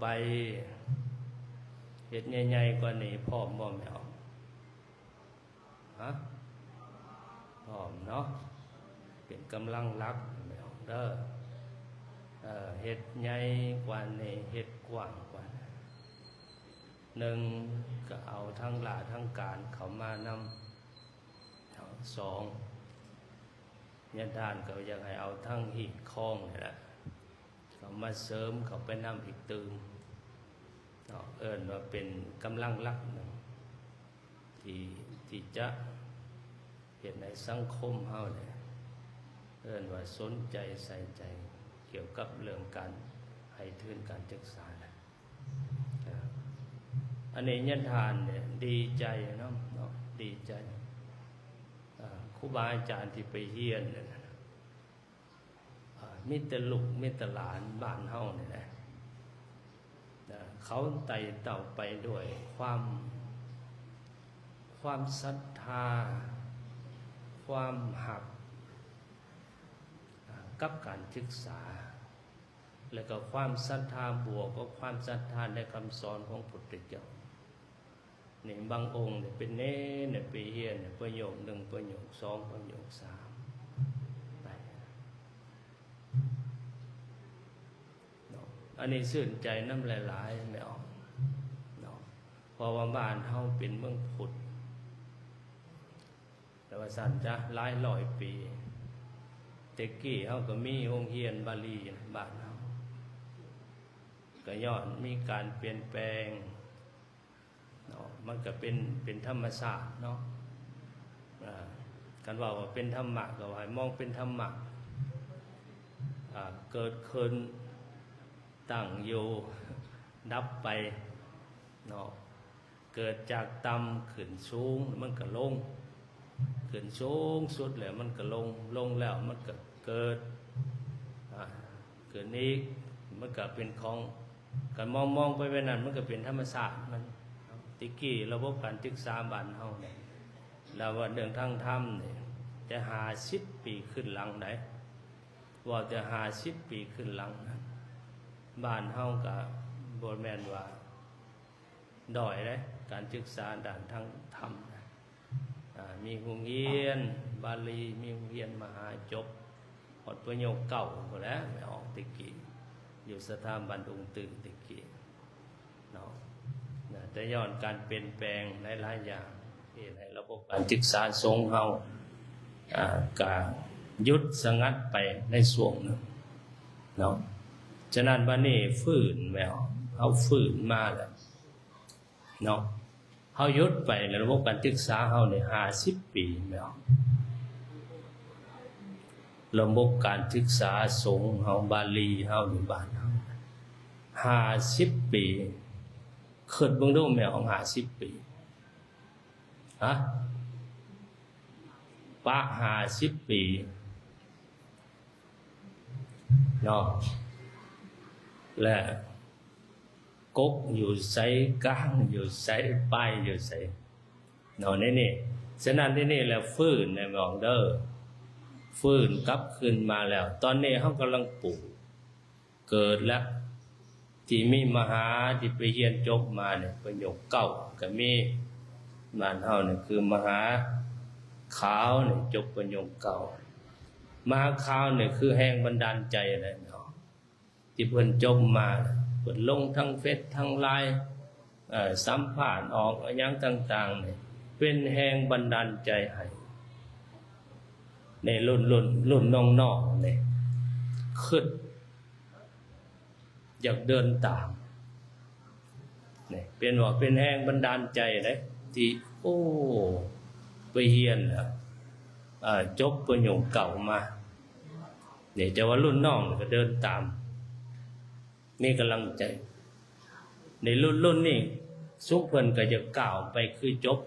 ໄປ ເຮັດໃຫຍ່ໆກວ່ານີ້ ພ້ອມບໍ່ແມ່ອອກ? ຮະ? ພ້ອມເນາະ ເປັນກຳລັງຫຼັກແມ່ອອກເດີ. ເອີ ເຮັດໃຫຍ່ກວ່ານີ້ ເຮັດກວ້າງກວ່ານີ້ ໜຶ່ງ ກໍເອົາທັງຫຼ້າທັງການເຂົ້າມານຳ. ສອງ ຍາທ່ານກໍຢາກໃຫ້ເອົາທັງຮີດຄອງນີ້ແຫຼະ ເຂົ້າມາເສີມເຂົ້າໄປນຳອີກຕື່ມເນາະ ເອີ້ນວ່າເປັນກຳລັງຫຼັກໜຶ່ງ ທີ່ ທີ່ຈະເຮັດໃຫ້ສັງຄົມເຮົານີ້ ເອີ້ນວ່າສົນໃຈໃສ່ໃຈກ່ຽວກັບເລື່ອງການໃຫ້ທຶນການສຶກສານະ. ອັນນີ້ຍາທ່ານນີ້ດີໃຈນຳເນາະ ດີໃຈ ອ່າ ຄູບາອາຈານທີ່ໄປຮຽນນັ້ນນະ ອ່າ ມີແຕ່ລູກມີແຕ່ຫຼານບ້ານເຮົານີ້ແຫຼະ ເຂົາໄຕ່ເຕົ້າໄປດ້ວຍຄວາມ ຄວາມສັດທາ ຄວາມຮັກ ອ່າ ກັບການສຶກສາ ແລະກໍຄວາມສັດທາບວກກັບຄວາມສັດທາໃນຄຳສອນຂອງພຸດທະເຈົ້າ. ນີ້ບາງອົງນີ້ເປັນເນນ ໄປຮຽນປະໂຫຍກໜຶ່ງ ປະໂຫຍກສອງ ປະໂຫຍກສາມໄປເນາະ. ອັນນີ້ຊື່ນໃຈນຳຫຼາຍໆແມ່ອອກເນາະ ເພາະວ່າບ້ານເຮົາເປັນເມືອງພຸດ ແຕ່ວ່າຊັ້ນຊະ ຫຼາຍຮ້ອຍປີ ແຕ່ກີ້ເຮົາກໍມີໂຮງຮຽນບາລີບ້ານເຮົາ ກໍຍ້ອນມີການປ່ຽນແປງເນາະ ມັນກໍເປັນ ເປັນທຳມະຊາດເນາະ. ເອີ ຄັນເວົ້າວ່າເປັນທຳມະ ກໍວ່າໃຫ້ມອງເປັນທຳມະ ເກີດຂຶ້ນ ຕັ້ງຢູ່ ດັບໄປເນາະ. ເກີດຈາກຕ່ຳຂຶ້ນສູງ ມັນກໍລົງ ຂຶ້ນສູງສຸດແລ້ວມັນກໍລົງ ລົງແລ້ວມັນກໍເກີດ ອ່າ ຂຶ້ນອີກ ມັນກໍເປັນຂອງ ການມອງ ມອງໄປແບບນັ້ນ ມັນກໍເປັນທຳມະຊາດມັນ. ແຕ່ກີ້ລະບົບການສຶກສາບ້ານເຮົານີ້ ລະວ່າເລື່ອງທາງທຳນີ້ ແຕ່ຫ້າສິບປີຂຶ້ນຫຼັງໃດ໋ ເວົ້າແຕ່ຫ້າສິບປີຂຶ້ນຫຼັງນັ້ນ ບ້ານເຮົາກໍບໍ່ແມ່ນວ່າ ດ້ອຍເດ້ ການສຶກສາດ້ານທາງທຳນະ. ອ່າ ມີໂຮງຮຽນບາລີ ມີໂຮງຮຽນມະຫາຈົບຮອດປະໂຫຍກເກົ້າພຸ້ນແຫຼະ ແມ່ອອກແຕ່ກີ້ ຢູ່ສະຖາບັນອົງຕື້ແຕ່ກີ້ເນາະ. ນະ ແຕ່ຍ້ອນການປ່ຽນແປງຫຼາຍໆຢ່າງ ເຮັດໃຫ້ລະບົບການສຶກສາສົງເຮົາ ອ່າ ກະຢຸດສະຫງັດໄປໃນຊ່ວງໜຶ່ງເນາະ. ສະນັ້ນ ບາດນີ້ຟື້ນແມ່ອອກ ເຮົາຟື້ນມາແລ້ວ ເນາະ ເຮົາຢຸດໄປໃນລະບົບການສຶກສາເຮົານີ້ຫ້າສິບປີແລ້ວ. ລະບົບການສຶກສາສົງເຮົາ ບາລີເຮົາ ຢູ່ບ້ານເຮົາ ຫ້າສິບປີ ຄິດເບິ່ງດູແມ່ອອກ ຫ້າສິບປີ ຮະ ປະຫ້າສິບປີ ເນາະ ແລະ ກົກຢູ່ໃສ ກາງຢູ່ໃສ ປາຍຢູ່ໃສ ເນາະ ໃນນີ້. ສະນັ້ນ ໃນນີ້ແຫຼະ ຟື້ນແມ່ອອກເດີ ຟື້ນກັບຄືນມາແລ້ວ. ຕອນນີ້ເຮົາກຳລັງປູກ ເກີດແລ້ວ ທີ່ມີມະຫາ ທີ່ໄປຮຽນຈົບມານີ້ ປະໂຫຍກເກົ້າກໍມີ ບ້ານເຮົານີ້ຄືມະຫາຂາວນີ້ ຈົບປະໂຫຍກເກົ້າ. ມະຫາຂາວນີ້ຄືແຮງບັນດານໃຈແຫຼະເນາະ ທີ່ເພິ່ນຈົບມາ ເພິ່ນລົງທັງເຟສທັງລາຍ ເອີ ສຳພາດອອກຫຍັງຕ່າງໆນີ້ ເປັນແຮງບັນດານໃຈໃຫ້ໃນລຸ້ນ ລຸ້ນ ລຸ້ນນ້ອງໆນີ້ ຄິດຢາກເດີນຕາມນີ້ ເປັນວ່າເປັນແຮງບັນດານໃຈເດ້ ທີ່ ໂອ້ ໄປຮຽນແລ້ວ ເອີ ຈົບປະໂຫຍກເກົ້າມານີ້ ແຕ່ວ່າລຸ້ນນ້ອງກໍເດີນຕາມ ມີກຳລັງໃຈ ໃນລຸ້ນ ລຸ້ນນີ້ ຊຸມເພິ່ນກໍຈະກ້າວໄປຄືຈົບ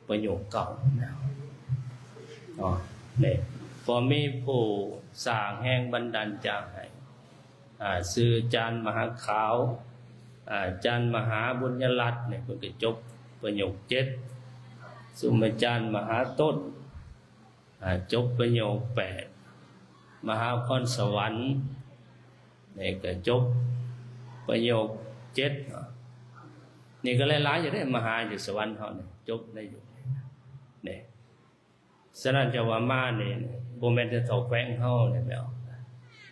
ປະໂຫຍກເກົ້າແລ້ວເນາະ. ນີ້ ພໍມີຜູ້ສ້າງແຮງບັນດານໃຈໃຫ້ ອ່າ ຊື່ອາຈານມະຫາຂາວ ອາຈານມະຫາບຸນຍະລັດນີ້ ເພິ່ນກໍຈົບປະໂຫຍກເຈັດ. ຊຸມອາຈານມະຫາຕົ້ນ ອ່າ ຈົບປະໂຫຍກແປດ. ມະຫາພອນສະຫວັນນີ້ກໍຈົບ ປະໂຫຍກເຈັດເນາະ. ນີ້ກໍຫຼາຍໆຢູ່ເດ້ ມະຫາຢູ່ສະຫວັນເຮົານີ້ ຈົບໃນຍຸກນີ້. ສະນັ້ນຈະວ່າມານີ້ບໍ່ແມ່ນແຕ່ເທົ່າແຂວງເຮົານີ້ແມ່ນ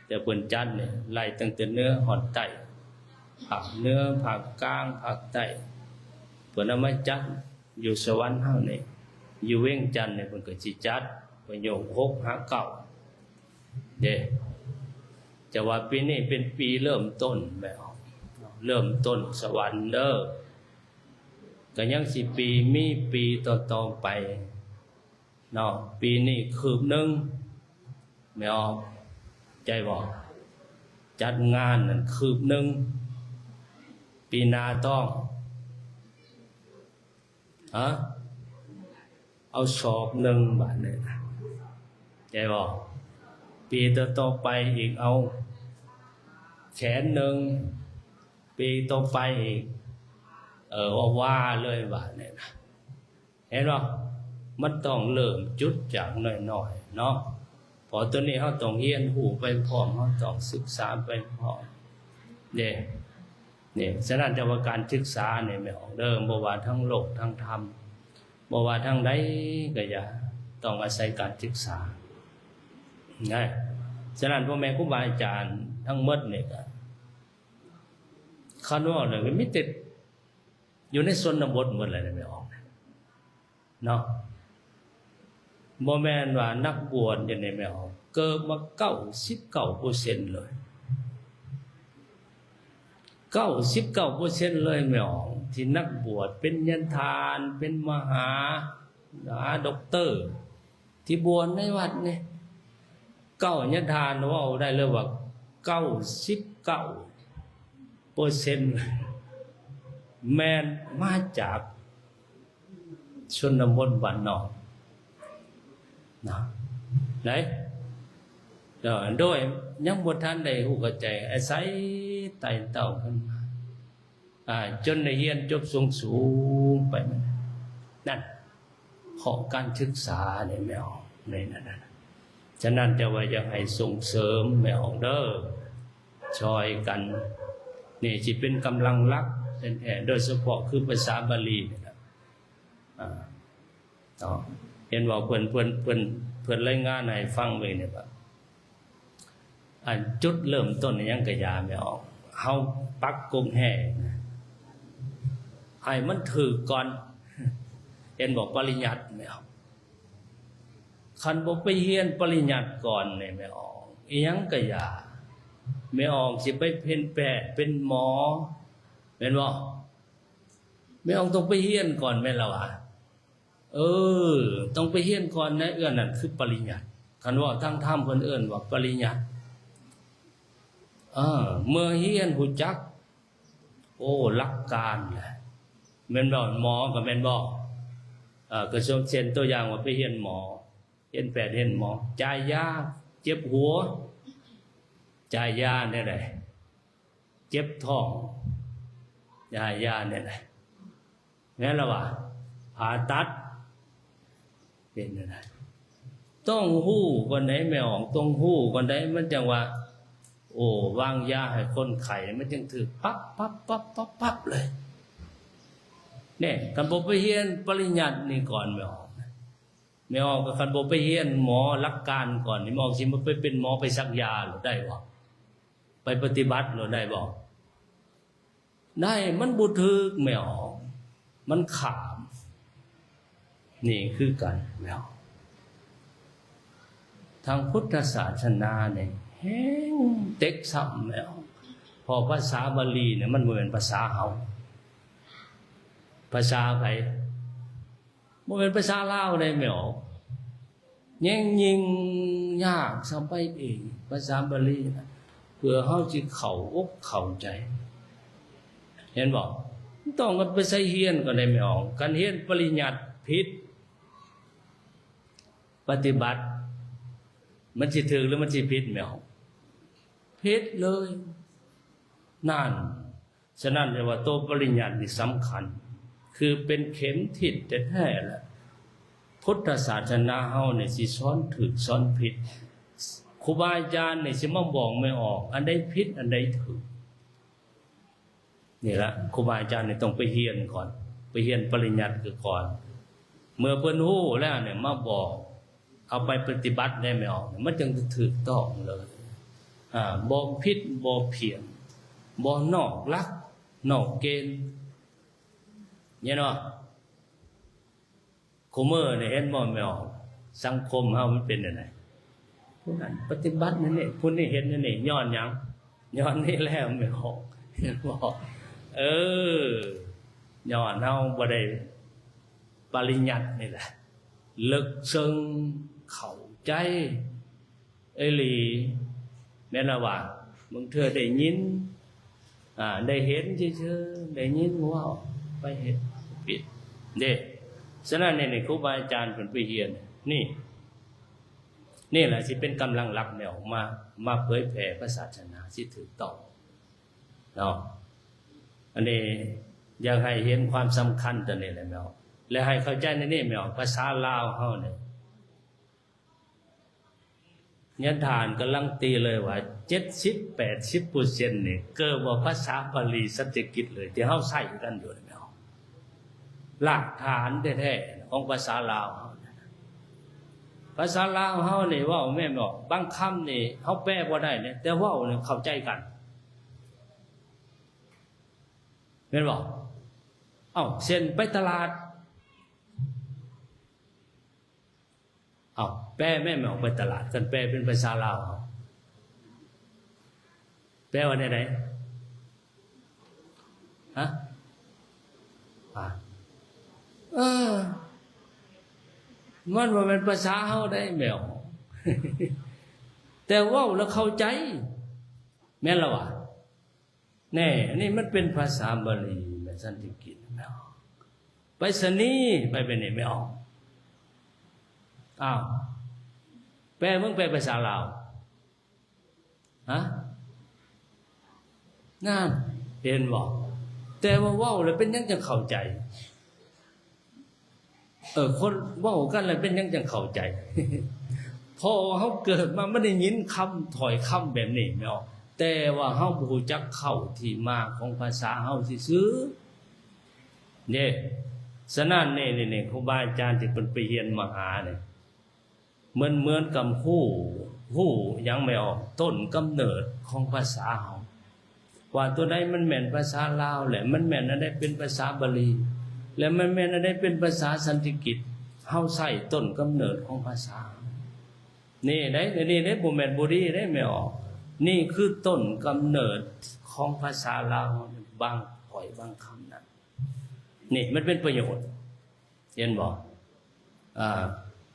ແຕ່ເພິ່ນຈັດນີ້ໄລ່ຕັ້ງແຕ່ເໜືອຮອດໃຕ້ ພາກເໜືອ ພາກກາງ ພາກໃຕ້ ເພິ່ນເອົາມາຈັດຢູ່ສະຫວັນເຮົານີ້. ຢູ່ວຽງຈັນນີ້ເພິ່ນກໍຊິຈັດປະໂຫຍກຫົກຫາເກົ້າເດ້. ຈະວ່າປີນີ້ເປັນປີເລີ່ມຕົ້ນແມ່ນ ເລີ່ມຕົ້ນສະຫວັນເດີ ກໍຍັງຊິປີ ມີປີຕໍ່ໆໄປເນາະ. ປີນີ້ຄືບໜຶ່ງແມ່ນ ໃຈບໍ່? ຈັດງານນັ້ນຄືບໜຶ່ງ ປີໜ້າຕ້ອງ ຮະ ເອົາສອກໜຶ່ງບາດນີ້ນະ ໃຈບໍ່? ປີຕໍ່ໆໄປອີກເອົາແຂນໜຶ່ງ ປີຕໍ່ໄປອີກ ເອີ ວ່າເລີຍບາດນີ້ນະ. ເຫັນບໍ່? ມັນຕ້ອງເລີ່ມຈຸດຈາກນ້ອຍໆເນາະ. ເພາະໂຕນີ້ເຮົາຕ້ອງຮຽນຮູ້ໄປພ້ອມ ເຮົາຕ້ອງສຶກສາໄປພ້ອມເດ້. ນີ້ ສະນັ້ນຈະວ່າການສຶກສານີ້ແມ່ນເດີ ບໍ່ວ່າທາງໂລກທາງທຳ ບໍ່ວ່າທາງໃດກໍຢ່າ ຕ້ອງອາໄສການສຶກສານະ. ສະນັ້ນພໍ່ແມ່ຄູບາອາຈານທັງໝົດນີ້ກໍ ຄັນເວົ້າແລ້ວກໍມີແຕ່ຢູ່ໃນຊົນນະບົດໝົດແຫຼະແມ່ອອກເນາະ. ບໍ່ແມ່ນວ່ານັກບວດຢູ່ໃນແມ່ອອກ ເກີບມາເກົ້າສິບເກົ້າເປີເຊັນເລີຍ ເກົ້າສິບເກົ້າເປີເຊັນເລີຍແມ່ອອກ ທີ່ນັກບວດເປັນຍາທ່ານ ເປັນມະຫາ ມະຫາດັອກເຕີ ທີ່ບວດໃນວັດນີ້ ເກົ້າຍາທ່ານ ເວົ້າໄດ້ເລີຍວ່າເກົ້າສິບເກົ້າເປີເຊັນ ແມ່ນມາຈາກຊົນນະບົດບ້ານນອກນະ ໄດ້ ໂດຍຍັງບໍ່ທັນໄດ້ຮູ້ເຂົ້າໃຈ ອາໄສໄຕ່ເຕົ້າຂຶ້ນມາ ອ່າ ຈົນໄດ້ຮຽນຈົບສູງໆໄປ ນັ້ນ ເພາະການສຶກສານີ້ແມ່ອອກໃນນັ້ນນະ. ສະນັ້ນຈະວ່າຢາກໃຫ້ສົ່ງເສີມແມ່ອອກເດີ ຊ່ອຍກັນ ນີ້ຊິເປັນກຳລັງຫຼັກແທ້ໆ ໂດຍສະເພາະຄືພາສາບາລີນີ້ລະ ອ່າ ເນາະ ເຫັນບໍ່ ເພິ່ນ ເພິ່ນ ເພິ່ນ ເພິ່ນລາຍງານໃຫ້ຟັງເບິ່ງນີ້ວ່າ ອັນຈຸດເລີ່ມຕົ້ນຫຍັງກະຢ່າແມ່ອອກ ເຮົາປັກກົກແຮງໃຫ້ມັນຖືກກ່ອນ ເຫັນບໍ່ ປະລິຍັດແມ່ອອກ ຄັນບໍ່ໄປຮຽນປະລິຍັດກ່ອນນີ້ແມ່ອອກ ອີ່ຫຍັງກະຢ່າ ແມ່ອອກຊິໄປເປັນແພດເປັນໝໍ ແມ່ນບໍ່ ແມ່ອອກຕ້ອງໄປຮຽນກ່ອນແມ່ນລະຫວາ ເອີ ຕ້ອງໄປຮຽນກ່ອນນະ ເອື້ອ ນັ້ນຄືປະລິຍັດ ຄັນເວົ້າທາງທຳເພິ່ນເອີ້ນວ່າປະລິຍັດ ເອີ ເມື່ອຮຽນຮູ້ຈັກ ໂອ້ ຫຼັກການແຫຼະ ແມ່ນບໍ່ ໝໍກໍແມ່ນບໍ່ ເອີ ກໍເຊັ່ນຕົວຢ່າງວ່າໄປຮຽນໝໍ ຮຽນແພດຮຽນໝໍ ຈ່າຍຢາ ເຈັບຫົວ ຈ່າຍຢາແນວໃດ ເຈັບທ້ອງ ຢາ ຢາແນວໃດ ແມ່ນລະຫວາ ຜ່າຕັດ ເປັນແນວໃດ ຕ້ອງຮູ້ກ່ອນໃດແມ່ອອກ ຕ້ອງຮູ້ກ່ອນໃດ ມັນຈັ່ງວ່າ ໂອ້ ວາງຢາໃຫ້ຄົນໄຂ້ ມັນຈຶ່ງຖືກປັບ ປັບ ປັບ ປັບ ປັບເລີຍ ແນ່ ຄັນບໍ່ໄປຮຽນປະລິຍັດນີ້ກ່ອນແມ່ອອກ ແມ່ອອກກໍຄັນບໍ່ໄປຮຽນໝໍຫຼັກການກ່ອນນີ້ ແມ່ອອກຊິມາໄປເປັນໝໍ ໄປສັກຢາໂລດໄດ້ບໍ່? ໄປປະຕິບັດໂລດໄດ້ບໍ່? ໄດ້ ມັນບໍ່ຖືກແມ່ອອກ ມັນຂ້າມ ນີ້ຄືກັນແມ່ອອກ ທາງພຸດທະສາສະໜານີ້ແຮງເຕັກຊ້ຳແມ່ອອກ ເພາະພາສາບາລີນີ້ມັນບໍ່ແມ່ນພາສາເຮົາ ພາສາໃຜ? ບໍ່ແມ່ນພາສາລາວໃດແມ່ອອກ ແຍງຍິ່ງຍາກຊະໄປອີກ ພາສາບາລີນະ ເພື່ອເຮົາຊິເຂົ້າອົກເຂົ້າໃຈ ເຫັນບໍ່? ຕ້ອງໄປໃສ່ຮຽນກ່ອນໃດແມ່ອອກ ຄັນຮຽນປະລິຍັດຜິດ ປະຕິບັດມັນຊິຖືກ ຫຼື ມັນຊິຜິດແມ່ອອກ? ຜິດເລີຍ ນັ້ນ. ສະນັ້ນ ເອີ້ນວ່າໂຕປະລິຍັດນີ້ສຳຄັນ ຄືເປັນເຂັມທິດແທ້ໆແຫຼະ ພຸດທະສາສະໜາເຮົານີ້ຊິສອນຖືກສອນຜິດ ຄູບາອາຈານນີ້ຊິມາບອກແມ່ອອກ ອັນໃດຜິດ ອັນໃດຖືກ ນີ້ລະ ຄູບາອາຈານນີ້ຕ້ອງໄປຮຽນກ່ອນ ໄປຮຽນປະລິຍັດຄືກ່ອນ ເມື່ອເພິ່ນຮູ້ແລ້ວນີ້ມາບອກ ເອົາໄປປະຕິບັດໄດ້ແມ່ອອກ ມັນຈຶ່ງຈະຖືກຕ້ອງເລີຍ ອາ ບໍ່ຜິດບໍ່ພຽງ ບໍ່ນອກຫຼັກນອກເກນ ເຫັນບໍ່? ຄູ່ມື້ນີ້ເຫັນບໍ່ແມ່ອອກ ສັງຄົມເຮົາມັນເປັນແນວໃດ ຜູ້ນັ້ນປະຕິບັດແນວນີ້ ຜູ້ນີ້ເຮັດແນວນີ້ ຍ້ອນຫຍັງ? ຍ້ອນນີ້ແຫຼະແມ່ອອກ ເຫັນບໍ່? ເອີ ຍ້ອນເຮົາບໍ່ໄດ້ປະລິຍັດນີ້ແຫຼະ ເລິກເຊິ່ງເຂົ້າໃຈ ອີ່ຫຼີ ແມ່ນລະວ່າ ບາງເທື່ອໄດ້ຍິນ ອາ ໄດ້ເຫັນຊື່ໆ ໄດ້ຍິນເວົ້າໄປເຮັດຜິດເດ້. ສະນັ້ນນີ້ ນີ້ຄູບາອາຈານເພິ່ນໄປຮຽນ ນີ້ ນີ້ລະຊິເປັນກຳລັງຫຼັກແນວມາ ມາເຜີຍແຜ່ພະສາສະໜາຊິຖືກຕ້ອງເນາະ. ອັນນີ້ຢາກໃຫ້ເຫັນຄວາມສຳຄັນຕົວນີ້ແຫຼະແມ່ອອກ ແລະ ໃຫ້ເຂົ້າໃຈໃນນີ້ແມ່ອອກ ພາສາລາວເຮົານີ້ ຍາດທ່ານການันตีເລີຍວ່າ ເຈັດສິບແປດສິບເປີເຊັນນີ້ ເກີບວ່າພາສາບາລີສັນສະກິດເລີຍ ທີ່ເຮົາໃຊ້ກັນຢູ່ນີ້ແມ່ນລາກຖານແທ້ໆ ຂອງພາສາລາວເຮົາ. ພາສາລາວເຮົານີ້ເວົ້າແມ່ນບໍ່? ບາງຄຳນີ້ເຮົາແປບໍ່ໄດ້ເດ້ ແຕ່ເວົ້ານີ້ເຂົ້າໃຈກັນ ແມ່ນບໍ່? ເອົ້າ ເຊັ່ນໄປຕະຫຼາດ ເອົ້າ ແປແມ່ນບໍ່? ໄປຕະຫຼາດ ຄັນແປເປັນພາສາລາວ ແປວ່າແນວໃດ? ຮະ? ອາ ເອີ ມັນບໍ່ແມ່ນພາສາເຮົາໃດແມ່ອອກ ແຕ່ເວົ້າແລ້ວເຂົ້າໃຈ ແມ່ນລະຫວາ? ແນ່ ອັນນີ້ມັນເປັນພາສາບາລີ ແມ່ນສັນສະກິດແມ່ນອອກ ໄປສະນີ ໄປແບບນີ້ແມ່ນອອກ. ອ້າວ ແປເບິ່ງ ແປພາສາລາວ ຮະ? ນັ້ນ ເຫັນບໍ່? ແຕ່ວ່າເວົ້າແລ້ວເປັນຫຍັງຈັ່ງເຂົ້າໃຈ? ເອີ ຄົນເວົ້າກັນແລ້ວເປັນຫຍັງຈັ່ງເຂົ້າໃຈ? ເພາະວ່າເຮົາເກີດມາ ມັນໄດ້ຍິນຄຳ ຖ້ອຍຄຳແບບນີ້ແມ່ນບໍ່? ແຕ່ວ່າເຮົາບໍ່ຮູ້ຈັກເຄົ້າທີ່ມາຂອງພາສາເຮົາຊື່ໆເດ້. ສະນັ້ນນີ້ ນີ້ ນີ້ ຄູບາອາຈານທີ່ເພິ່ນໄປຮຽນມາຫານີ້ ເໝືອນ ເໝືອນກັບຮູ້ ຮູ້ຫຍັງແມ່ອອກ ຕົ້ນກຳເນີດຂອງພາສາເຮົາ ວ່າຕົວໃດມັນແມ່ນພາສາລາວ ແລະ ມັນແມ່ນອັນໃດເປັນພາສາບາລີ ແລະ ມັນແມ່ນອັນໃດເປັນພາສາສັນສະກິດ ເຮົາໃຊ້ຕົ້ນກຳເນີດຂອງພາສາ ນີ້ໄດ໋ ນີ້ໄດ໋ ບໍ່ແມ່ນບໍ່ດີໄດ໋ແມ່ອອກ ນີ້ຄືຕົ້ນກຳເນີດຂອງພາສາລາວ ບາງຖ້ອຍບາງຄຳນັ້ນ ນີ້ມັນເປັນປະໂຫຍດ ເຫັນບໍ່? ອາ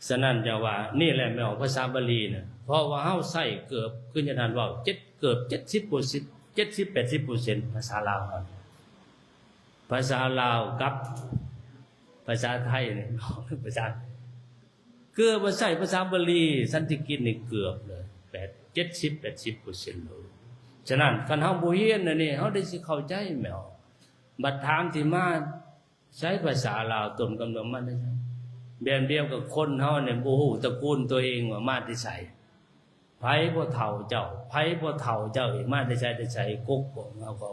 ສະນັ້ນຈະວ່າ ນີ້ແຫຼະແມ່ອອກ ພາສາບາລີນະ ເພາະວ່າເຮົາໃຊ້ເກືອບ ຄືຍາທ່ານເວົ້າ ເຈັດ ເກືອບເຈັດສິບເປີເຊັນ ເຈັດສິບແປດສິບເປີເຊັນພາສາລາວເຮົາ ພາສາລາວກັບພາສາໄທນີ້ ພາສາ ເກືອບວ່າໃຊ້ພາສາບາລີສັນສະກິດນີ້ເກືອບເລີຍ ແປດ ເຈັດສິບແປດສິບເປີເຊັນໂລດ. ສະນັ້ນ ຄັນເຮົາບໍ່ຮຽນອັນນີ້ ເຮົາໄດ້ຊິເຂົ້າໃຈແມ່ນບໍ່? ບັດຖາມທີ່ມາ ໃຊ້ພາສາລາວຕົ້ນກຳເນີດມາແຕ່ໃສ? ແບບດຽວກັບຄົນເຮົານີ້ບໍ່ຮູ້ຕະກູນຕົວເອງວ່າມາແຕ່ໃສ? ໃຜພໍ່ເຖົ້າເຈົ້າ? ໃຜພໍ່ເຖົ້າເຈົ້າເອງມາແຕ່ໃສ ແຕ່ໃສ? ກົກຂອງເຮົາກໍ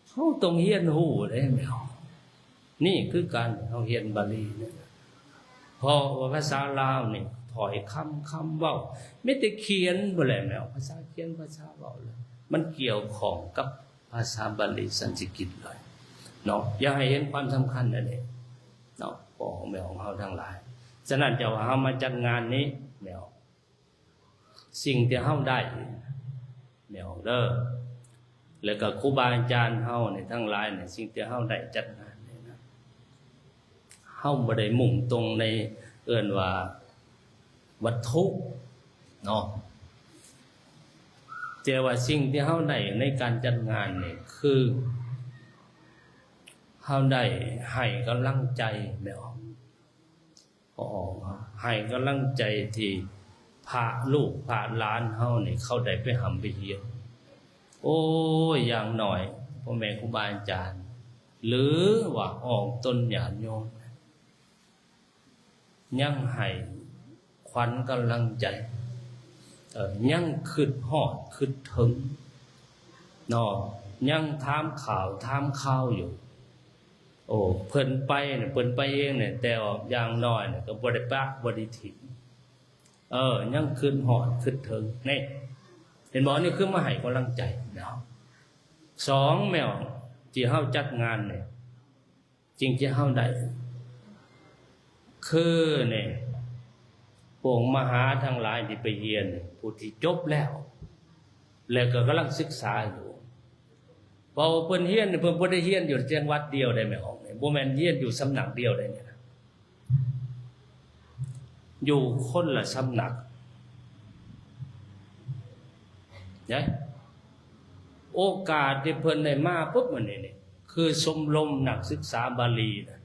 ເຮົາຕ້ອງຮຽນຮູ້ເດ້ແມ່ນບໍ່? ນີ້ຄືການເຮົາຮຽນບາລີນີ້ ເພາະວ່າພາສາລາວນີ້ ຖ້ອຍຄຳ ຄຳເວົ້າ ມີແຕ່ຂຽນພຸ້ນແຫຼະແມ່ນບໍ່? ພາສາຂຽນ ພາສາເວົ້າ ມັນກ່ຽວຂ້ອງກັບ ພາສາບາລີສັນສະກິດເລີຍເນາະ ຢາກໃຫ້ເຫັນຄວາມສຳຄັນອັນນີ້ເນາະ ພໍ່ແມ່ຂອງເຮົາທັງຫຼາຍ. ສະນັ້ນ ເຈົ້າວ່າເຮົາມາຈັດງານນີ້ແລ້ວ ສິ່ງທີ່ເຮົາໄດ້ແລ້ວເດີ ແລ້ວກໍຄູບາອາຈານເຮົານີ້ທັງຫຼາຍນີ້ ສິ່ງທີ່ເຮົາໄດ້ຈັດງານນີ້ນະ ເຮົາບໍ່ໄດ້ມຸ່ງຕົງໃນ ເອີ້ນວ່າວັດຖຸເນາະ ແຕ່ວ່າສິ່ງທີ່ເຮົາໄດ້ໃນການຈັດງານນີ້ ຄືເຮົາໄດ້ໃຫ້ກຳລັງໃຈແມ່ອອກ ໃຫ້ກຳລັງໃຈທີ່ພະລູກພະຫຼານເຮົານີ້ ເຂົາໄດ້ໄປຮ່ຳໄປຮຽນ ໂອ້ຍ ຢ່າງໜ້ອຍພໍ່ແມ່ຄູບາອາຈານ ຫຼືວ່າອອກຕົນຍາດໂຍມ ຍັງໃຫ້ຂວັນກຳລັງໃຈ ເອີ ຍັງຄິດຮອດຄິດເຖິງເນາະ ຍັງຖາມຂ່າວຖາມຄາວຢູ່. ໂອ້ ເພິ່ນໄປນີ້ ເພິ່ນໄປເອງນີ້ ແຕ່ວ່າຢ່າງໜ້ອຍນີ້ກໍບໍ່ໄດ້ປະບໍ່ໄດ້ຖິ້ມ. ເອີ ຍັງຄິດຮອດຄິດເຖິງ. ນີ້ ເຫັນບໍ່? ນີ້ຄືມາໃຫ້ກຳລັງໃຈເນາະ. ສອງ ແມ່ນທີ່ເຮົາຈັດງານນີ້ ສິ່ງທີ່ເຮົາໄດ້ ຄືນີ້ ພວກມະຫາທັງຫຼາຍທີ່ໄປຮຽນ ຜູ້ທີ່ຈົບແລ້ວ ແລະກໍກຳລັງສຶກສາຢູ່. ເພາະວ່າເພິ່ນຮຽນ ເພິ່ນບໍ່ໄດ້ຮຽນຢູ່ຈັງຫວັດດຽວໃດແມ່ອອກນີ້ ບໍ່ແມ່ນຮຽນຢູ່ສຳນັກດຽວໃດນີ້ນະ ຢູ່ຄົນລະສຳນັກເດ້. ໂອກາດທີ່ເພິ່ນໄດ້ມາປຸບ ມື້ນີ້ນີ້ ຄືຊົມລົມນັກສຶກສາບາລີນະ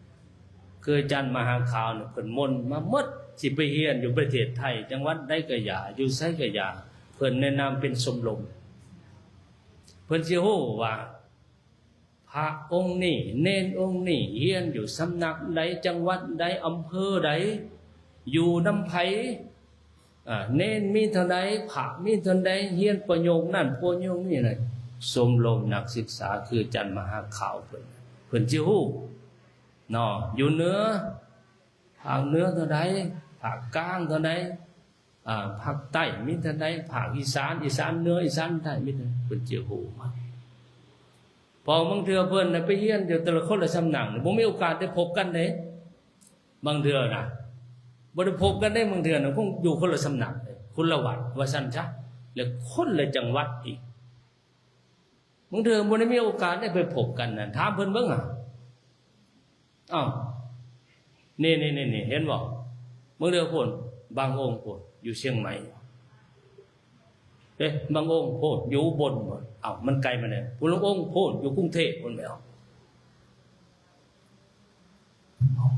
ຄືອາຈານມະຫາຂາວນີ້ ເພິ່ນມົນມາໝົດ ຊິໄປຮຽນຢູ່ປະເທດໄທ ຈັງຫວັດໃດກໍຢ່າ ຢູ່ໃສກໍຢ່າ ເພິ່ນແນະນຳເປັນຊົມລົມ. ເພິ່ນຊິຮູ້ວ່າ ພະອົງນີ້ ເນນອົງນີ້ ຮຽນຢູ່ສຳນັກໃດ ຈັງຫວັດໃດ ອຳເພີໃດ ຢູ່ນຳໃຜ ອາ ເນນມີເທົ່າໃດ ພະມີເທົ່າໃດ ຮຽນປະໂຫຍກນັ້ນປະໂຫຍກນີ້ນະ. ຊົມລົມນັກສຶກສາຄືອາຈານມະຫາຂາວເພິ່ນ ເພິ່ນຊິຮູ້ເນາະ ຢູ່ເໜືອ ພາກເໜືອເທົ່າໃດ ພາກກາງເທົ່າໃດ ອາ ພາກໃຕ້ມີເທົ່າໃດ ພາກອີສານ ອີສານເໜືອ ອີສານໃຕ້ມີເທົ່າໃດ ເພິ່ນຈະຮູ້ໝົດ. ເພາະບາງເທື່ອເພິ່ນນະໄປຮຽນຢູ່ແຕ່ລະຄົນລະສຳນັກ ບໍ່ມີໂອກາດໄດ້ພົບກັນເດ້. ບາງເທື່ອນະ ບໍ່ໄດ້ພົບກັນເດ້ ບາງເທື່ອນະ ຄົນຢູ່ຄົນລະສຳນັກເດ້ ຄົນລະວັດວ່າຊັ້ນຊະ ແລະຄົນລະຈັງຫວັດອີກ. ບາງເທື່ອບໍ່ໄດ້ມີໂອກາດໄດ້ໄປພົບກັນນະ ຖາມເພິ່ນເບິ່ງຫາ. ອ້າວ ນີ້ໆໆ ເຫັນບໍ່? ບາງເທື່ອພຸ້ນ ບາງອົງພຸ້ນ ຢູ່ຊຽງໃໝ່ ເອີ ບາງອົງພຸ້ນ ຢູ່ອຸບົນພຸ້ນ. ອ້າວ ມັນໄກມາແນວ ຜູ້ລາງອົງພຸ້ນ ຢູ່ກຸງເທບພຸ້ນແມ່ນ.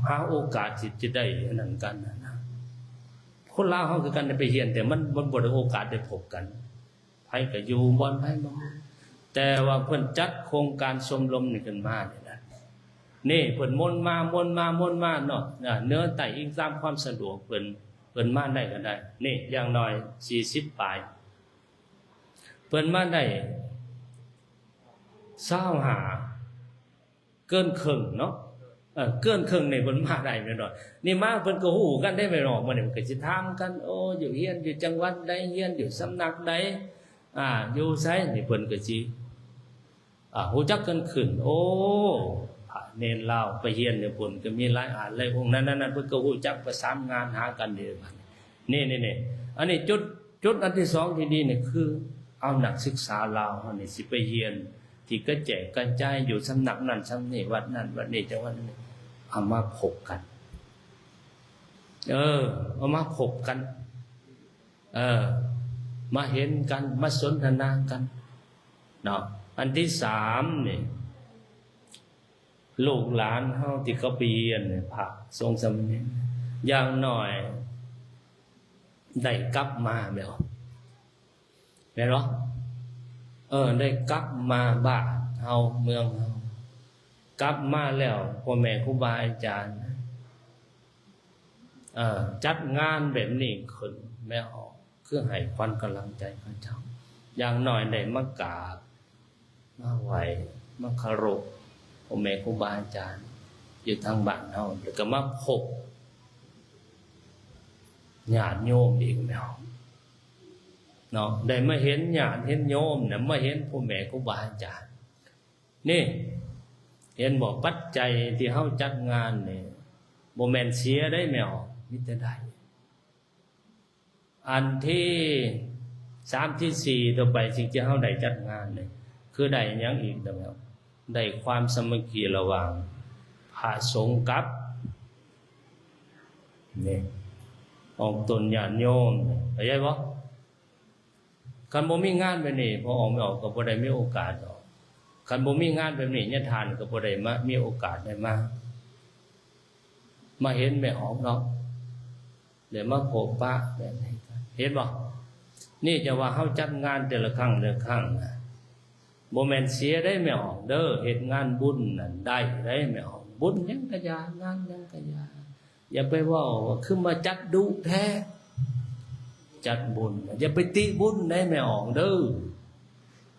ຫາໂອກາດທີ່ຈະໄດ້ອັນນັ້ນກັນນະ. ຄົນລາວເຮົາຄືກັນໄດ້ໄປຮຽນ ແຕ່ມັນ ມັນບໍ່ໄດ້ໂອກາດໄດ້ພົບກັນ. ໃຜກໍຢູ່ບ່ອນໃຜບ່ອນມັນ ແຕ່ວ່າເພິ່ນຈັດໂຄງການຊົມລົມນີ້ຂຶ້ນມານີ້ນະ ນີ້ເພິ່ນມົນມາ ມົນມາ ມົນມາເນາະ ເໜືອໃຕ້ອີງຕາມຄວາມສະດວກເພິ່ນ ເພິ່ນມາໄດ້ກໍໄດ້ ນີ້ຢ່າງໜ້ອຍສີ່ສິບປາຍ ເພິ່ນມາໄດ້ຊາວຫ້າ ເກີນເຄິ່ງເນາະ ເອີ ເກີນເຄິ່ງນີ້ເພິ່ນມາໄດ້ແມ່ນບໍ່? ນີ້ມາເພິ່ນກໍຮູ້ກັນເດ້ແມ່ນບໍ່? ມື້ນີ້ເພິ່ນກໍຊິຖາມກັນ ໂອ້ ຢູ່ຮຽນຢູ່ຈັງຫວັດໃດ ຮຽນຢູ່ສຳນັກໃດ ອາ ຢູ່ໃສ ນີ້ເພິ່ນກໍຊິ ອາ ຮູ້ຈັກກັນຂຶ້ນ. ໂອ້ ພະເນນລາວໄປຮຽນຢູ່ພຸ້ນກໍມີຫຼາຍອາດຫຼາຍອົງ ນັ້ນໆ ເພິ່ນກໍຮູ້ຈັກປະສານງານຫາກັນເດ້ບັດນີ້. ນີ້ໆໆ ອັນນີ້ຈຸດ ຈຸດອັນທີສອງທີ່ດີນີ້ຄື ເອົານັກສຶກສາລາວເຮົານີ້ຊິໄປຮຽນທີ່ກະແຈກກະຈາຍຢູ່ສຳນັກນັ້ນສຳນີ້ ວັດນັ້ນວັດນີ້ ຈັງຫວັດນັ້ນ ເອົາມາພົບກັນ ເອີ ເອົາມາພົບກັນ ເອີ ມາເຫັນກັນ ມາສົນທະນາກັນເນາະ. ອັນທີສາມນີ້ ລູກຫຼານເຮົາທີ່ເຂົາໄປຮຽນນີ້ ພະສົງສາມະເນນ ຢ່າງໜ້ອຍໄດ້ກັບມາແມ່ນບໍ່? ແມ່ນບໍ່? ເອີ ໄດ້ກັບມາບ້ານເຮົາເມືອງເຮົາ ກັບມາແລ້ວພໍ່ແມ່ຄູບາອາຈານ ເອີ ຈັດງານແບບນີ້ຂຶ້ນແມ່ນບໍ່? ຄືໃຫ້ຂວັນກຳລັງໃຈເຂົາເຈົ້າ ຢ່າງໜ້ອຍໄດ້ມາກາບ ມາໄຫວ້ ມາເຄົາລົບພໍ່ແມ່ຄູບາອາຈານຢູ່ທາງບ້ານເຮົາ ແລ້ວກໍມາພົບຍາດໂຍມອີກແລ້ວເນາະ ໄດ້ມາເຫັນຍາດເຫັນໂຍມນະ ມາເຫັນພໍ່ແມ່ຄູບາອາຈານ. ນີ້ ເຫັນບໍ່? ປັດໄຈທີ່ເຮົາຈັດງານນີ້ ບໍ່ແມ່ນເສຍໄດ໋ແມ່ອອກ ມີແຕ່ໄດ້. ອັນທີສາມ ທີສີ່ ຕໍ່ໄປ ສິ່ງທີ່ເຮົາໄດ້ຈັດງານນີ້ ຄືໄດ້ຫຍັງອີກລະແມ່? ໄດ້ຄວາມສາມັກຄີລະຫວ່າງພະສົງກັບ ນີ້ ອອກຕົນຍາດໂຍມ ເຂົ້າໃຈບໍ່? ຄັນບໍ່ມີງານແບບນີ້ ພໍ່ອອກແມ່ອອກກໍບໍ່ໄດ້ມີໂອກາດດອກ. ຄັນບໍ່ມີງານແບບນີ້ ຍາທ່ານກໍບໍ່ໄດ້ມາ ມີໂອກາດໄດ້ມາ ມາເຫັນແມ່ອອກເນາະ ໄດ້ມາພົບປະແບບນີ້ ເຫັນບໍ່? ນີ້ຈະວ່າເຮົາຈັດງານແຕ່ລະຄັ້ງ ແຕ່ລະຄັ້ງນະ ບໍ່ແມ່ນເສຍໄດ໋ແມ່ອອກເດີ. ເຮັດງານບຸນນັ້ນໄດ້ໄດ໋ແມ່ອອກ ບຸນຫຍັງກະຢ່າ ງານຫຍັງກະຢ່າ ຢ່າໄປເວົ້າວ່າຄືມາຈັດດຸແທ້ ຈັດບຸນ ຢ່າໄປຕິບຸນໄດ໋ແມ່ອອກເດີ.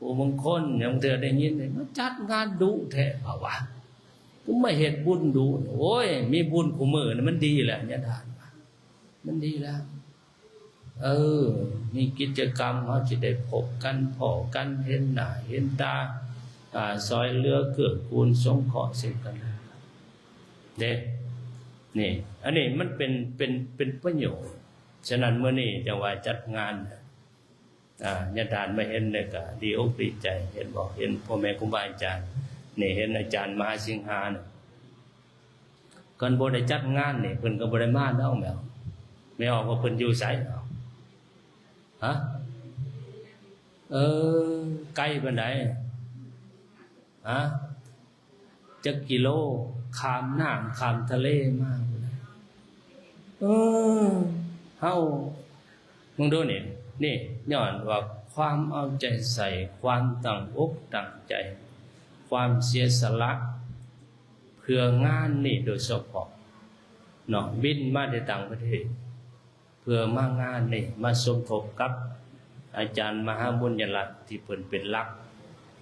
ຜູ້ບາງຄົນຍັງເທື່ອໄດ້ຍິນ ມາຈັດງານດຸແທ້ ເຂົາວ່າ ຄືມາເຮັດບຸນດຸ. ໂອ້ຍ ມີບຸນຄູ່ມື້ນີ້ມັນດີແລ້ວ ຍາທ່ານວ່າ ມັນດີແລ້ວ. ເອີ ມີກິດຈະກຳ ເຮົາຊິໄດ້ພົບກັນ ພໍ້ກັນ ເຫັນໜ້າເຫັນຕາ ອາ ຊ່ອຍເຫຼືອເກື້ອກູນ ສົງເຄາະເຊິ່ງກັນ ເດ້ ນີ້ ອັນນີ້ມັນເປັນ ເປັນ ເປັນປະໂຫຍດ. ສະນັ້ນ ມື້ນີ້ຈັ່ງວ່າຈັດງານ ອາ ຍາທ່ານມາເຫັນແລ້ວກະດີອົກດີໃຈ ເຫັນບໍ່? ເຫັນພໍ່ແມ່ຄູບາອາຈານ ນີ້ ເຫັນອາຈານມະຫາສິງຫານະ ຄັນບໍ່ໄດ້ຈັດງານນີ້ ເພິ່ນກໍບໍ່ໄດ້ມາດອກແມ່. ແມ່ອອກວ່າເພິ່ນຢູ່ໃສ? ຮະ? ເອີ ໄກປານໃດ? ຮະ? ຈັກກິໂລ? ຂ້າມນ້ຳຂ້າມທະເລມາ. ເອີ ເຮົາ ເບິ່ງດູນີ້ ນີ້ ຍ້ອນວ່າຄວາມເອົາໃຈໃສ່ ຄວາມຕັ້ງອົກຕັ້ງໃຈ ຄວາມເສຍສະຫຼະ ເພື່ອງານນີ້ໂດຍສະເພາະເນາະ ບິນມາແຕ່ຕ່າງປະເທດ ເພື່ອມາງານນີ້ ມາສົມທົບກັບອາຈານມະຫາບຸນຍະລັດ ທີ່ເພິ່ນເປັນຫຼັກ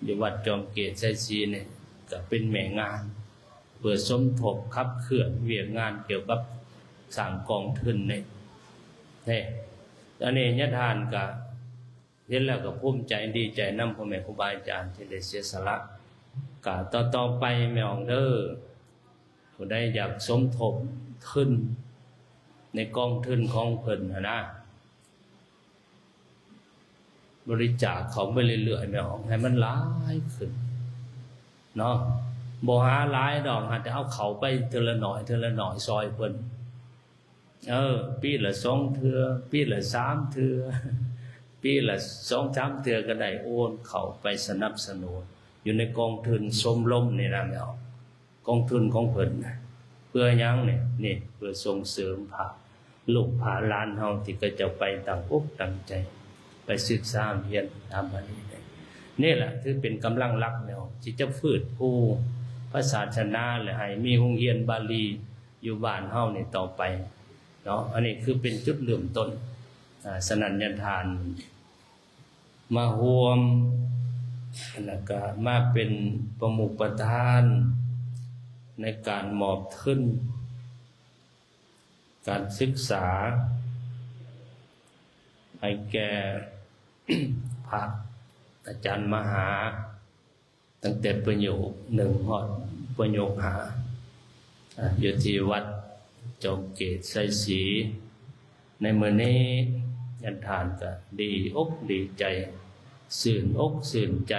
ຢູ່ວັດຈອມເກດໄຊສີນີ້ ກໍເປັນແມ່ງານ ເພື່ອສົມທົບຂັບເຄື່ອນວຽກງານກ່ຽວກັບສ້າງກອງທຶນນີ້. ເດ້ ອັນນີ້ຍາທ່ານກໍເຫັນແລ້ວກໍພູມໃຈ ດີໃຈນຳພໍ່ແມ່ຄູບາອາຈານທີ່ໄດ້ເສຍສະຫຼະ. ກໍຕໍ່ໆໄປແມ່ອອກເດີ ຜູ້ໃດຢາກສົມທົບທຶນໃນກອງທຶນຂອງເພິ່ນຫັ້ນນະ ບໍລິຈາກເຂົ້າໄປເລື້ອຍໆ ແມ່ອອກ ໃຫ້ມັນຫຼາຍຂຶ້ນເນາະ. ບໍ່ຫາຫຼາຍດອກ ຫາແຕ່ເອົາເຂົ້າໄປເທື່ອລະໜ້ອຍ ເທື່ອລະໜ້ອຍ ຊ່ອຍເພິ່ນ. ເອີ ປີລະສອງເທື່ອ ປີລະສາມເທື່ອ ປີລະສອງສາມເທື່ອກໍໄດ້ ໂອນເຂົ້າໄປສະໜັບສະໜູນຢູ່ໃນກອງທຶນຊົມລົມນີ້ນະແມ່ອອກ. ກອງທຶນຂອງເພິ່ນນະ ເພື່ອຫຍັງນີ້? ນີ້ ເພື່ອສົ່ງເສີມພະລູກພະຫຼານເຮົາ ທີ່ເຂົາເຈົ້າໄປຕັ້ງອົກຕັ້ງໃຈ ໄປສຶກສາຮຽນຕາມອັນນີ້. ນີ້ແຫຼະຖືເປັນກຳລັງຫຼັກແລ້ວ ທີ່ຈະຟື້ນຟູພະສາສະໜາ ແລະ ໃຫ້ມີໂຮງຮຽນບາລີຢູ່ບ້ານເຮົານີ້ຕໍ່ໄປເນາະ. ອັນນີ້ຄືເປັນຈຸດເລີ່ມຕົ້ນ. ອາ ສະນັ້ນ ຍາທ່ານ ມາຮ່ວມ ແລ້ວກະມາເປັນປະມຸກປະທານໃນການມອບທຶນການສຶກສາໃຫ້ແກ່ພະອາຈານມະຫາ ຕັ້ງແຕ່ປະໂຫຍກໜຶ່ງຮອດປະໂຫຍກຫ້າ ອາ ຢູ່ທີ່ວັດຈອມເກດໄຊສີ. ໃນມື້ນີ້ຍາທ່ານກະດີອົກດີໃຈ ຊື່ນອົກຊື່ນໃຈ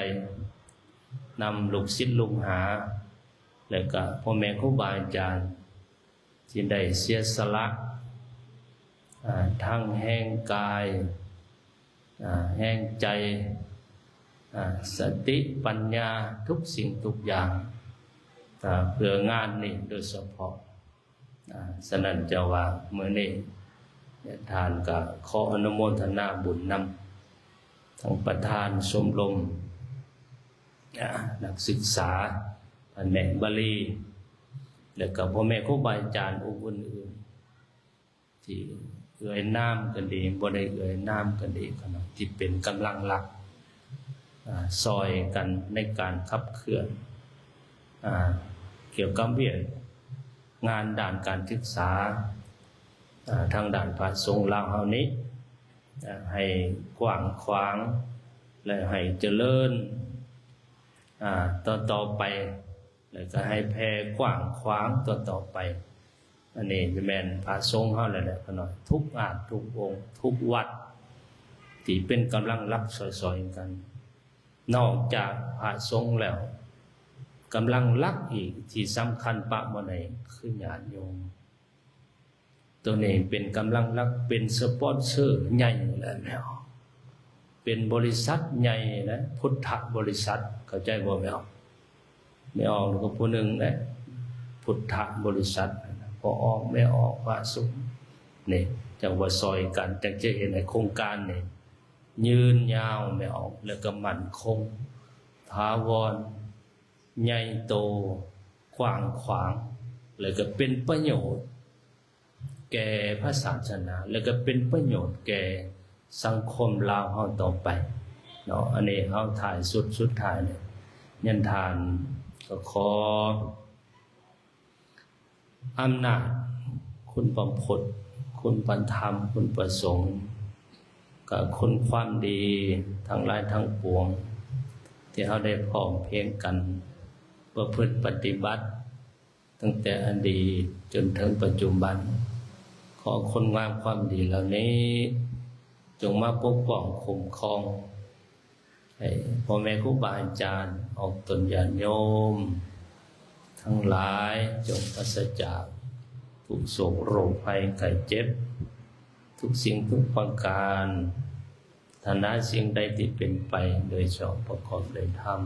ນຳລູກສິດລູກຫາ ແລະກະພໍ່ແມ່ຄູບາອາຈານ ທີ່ໄດ້ເສຍສະຫຼະ ອາ ທັງແຮງກາຍ ອາ ແຮງໃຈ ອາ ສະຕິປັນຍາ ທຸກສິ່ງທຸກຢ່າງ ອາ ເພື່ອງານນີ້ໂດຍສະເພາະ. ອາ ສະນັ້ນເຈົ້າວ່າມື້ນີ້ທ່ານກໍຂໍອະນຸໂມທະນາບຸນນຳທັງປະທານຊົມລົມ ອາ ນັກສຶກສາພະແນກບາລີ ແລະກໍພໍ່ແມ່ຄູບາອາຈານອົງອື່ນໆ ທີ່ເອີ່ຍນາມກໍດີ ບໍ່ໄດ້ເອີ່ຍນາມກໍດີ ທີ່ເປັນກຳລັງຫຼັກ ອາ ຊ່ອຍກັນໃນການຂັບເຄື່ອນ ອາ ກ່ຽວກັບວຽກງານດ້ານການສຶກສາ ອາ ທາງດ້ານພະສົງລາວເຮົານີ້ ອາ ໃຫ້ກວ້າງຂວາງ ແລະ ໃຫ້ຈະເລີນ ອາ ຕໍ່ໆໄປ ແລະກໍໃຫ້ແຜ່ກວ້າງຂວາງຕໍ່ໆໄປ. ອັນນີ້ແມ່ນພະສົງເຮົາແຫຼະ ຂະນ້ອຍ ທຸກອາດ ທຸກອົງ ທຸກວັດ ທີ່ເປັນກຳລັງຫຼັກຊ່ອຍໆກັນ. ນອກຈາກພະສົງແລ້ວ ກຳລັງຫຼັກອີກທີ່ສຳຄັນປະບໍ່ໄດ້ຄືຍາດໂຍມ. ໂຕນີ້ເປັນກຳລັງຫຼັກ ເປັນສະປອນເຊີໃຫຍ່ແລ້ວ ເປັນບໍລິສັດໃຫຍ່ນະ ພຸດທະບໍລິສັດ ເຂົ້າໃຈບໍ່ແມ່ອອກ? ແມ່ອອກກໍຜູ້ໜຶ່ງແຫຼະ ພຸດທະບໍລິສັດ ພໍ່ອອກ ແມ່ອອກ ພະສົງ ນີ້ ຈັ່ງວ່າຊ່ອຍກັນ ຈັ່ງຈະເຮັດໃຫ້ໂຄງການນີ້ຍືນຍາວ ແມ່ອອກ ແລ້ວກໍໝັ້ນຄົງ ຖາວອນ ໃຫຍ່ໂຕ ກວ້າງຂວາງ ແລ້ວກໍເປັນປະໂຫຍດ ແກ່ພະສາສະໜາ ແລ້ວກໍເປັນປະໂຫຍດແກ່ສັງຄົມລາວເຮົາຕໍ່ໄປ. ເນາະ. ອັນນີ້ເຮົາທ້າຍສຸດ ສຸດທ້າຍນີ້ ຍັນທານກໍຂໍອຳນາດຄຸນພະພຸດ ຄຸນພະທຳ ຄຸນພະສົງ ກັບຄຸນຄວາມດີທັງຫຼາຍທັງປວງ ທີ່ເຮົາໄດ້ພ້ອມພຽງກັນປະພຶດປະຕິບັດ ຕັ້ງແຕ່ອະດີດຈົນເຖິງປັດຈຸບັນ. ຂໍຄຸນງາມຄວາມດີເຫຼົ່ານີ້ ຈົ່ງມາປົກປ້ອງຄຸ້ມຄອງ ໃຫ້ພໍ່ແມ່ຄູບາອາຈານ ອອກຕົນຍາດໂຍມທັງຫຼາຍ ຈົ່ງປາສະຈາກທຸກໂສກໂລກໄພໄຂ້ເຈັບ ທຸກສິ່ງທຸກປະການ. ປາດຖະໜາສິ່ງໃດທີ່ເປັນໄປໂດຍຊອບປະກອບດ້ວຍທຳ,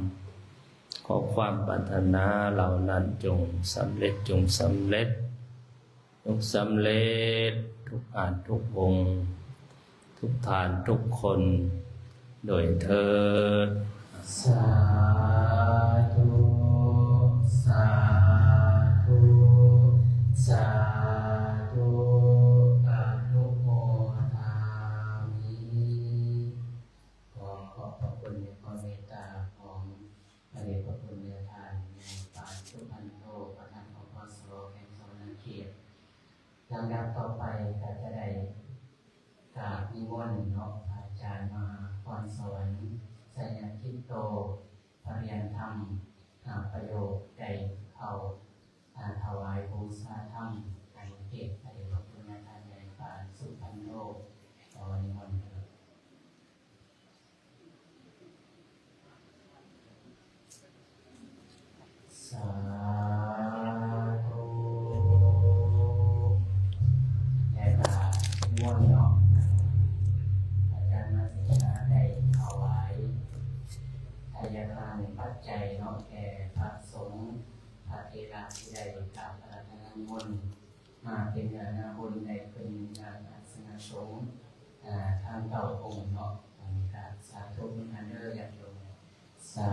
ຂໍຄວາມປາດຖະໜາເຫຼົ່ານັ້ນຈົ່ງສຳເລັດ, ຈົ່ງສຳເລັດ, ຈົ່ງສຳເລັດທຸກທ່ານທຸກອົງ, ທຸກທ່ານທຸກຄົນໂດຍເທີ້ນ. ສາທຸ ສາທຸ ສາທຸ ອະນຸໂມທາມິ. ຂໍຂອບພະຄຸນໃນຄວາມເມດຕາຂອງພະເດດພະຄຸນແມ່ທ່ານແມ່ປານສຸພັນໂທ ປະທານ ປກສ ແຂວງສະຫວັນນະເຂດ. ລຳດັບຕໍ່ໄປກໍຈະໄດ້ກາບນິມົນເນາະ ພະອາຈານມະຫາພອນສະຫວັນ ໄຊຍະຈິດໂຕ ປະລິຍນທຳຫ້າປະໂຫຍກ ໄດ້ເຂົ້າ ອ່າ ຖວາຍບູຊາທຳ ໃນເຂດພະເດດພະຄຸນແມ່ທ່ານໃຫຍ່ປານສຸພັນໂທ ຂໍນິມົນເທີ້ນ. ສາທຸ. ແລະກະນິມົນເນາະ ອາຈານມະສິກາໄດ້ຖວາຍທາຍາທານປັດໄຈເນາະ ແກ່ພະສົງ ພະເຖລະທີ່ໄດ້ກາບອາລາທະນານິມົນ ມາເປັນເນື້ອນາບຸນ ໄດ້ຂຶ້ນນາອາສະນະສົງ ເອີ ທັງເກົ້າອົງເນາະ. ອັນນີ້ກະສາທຸນຳກັນເດີ ຍາດໂຍມ ສາ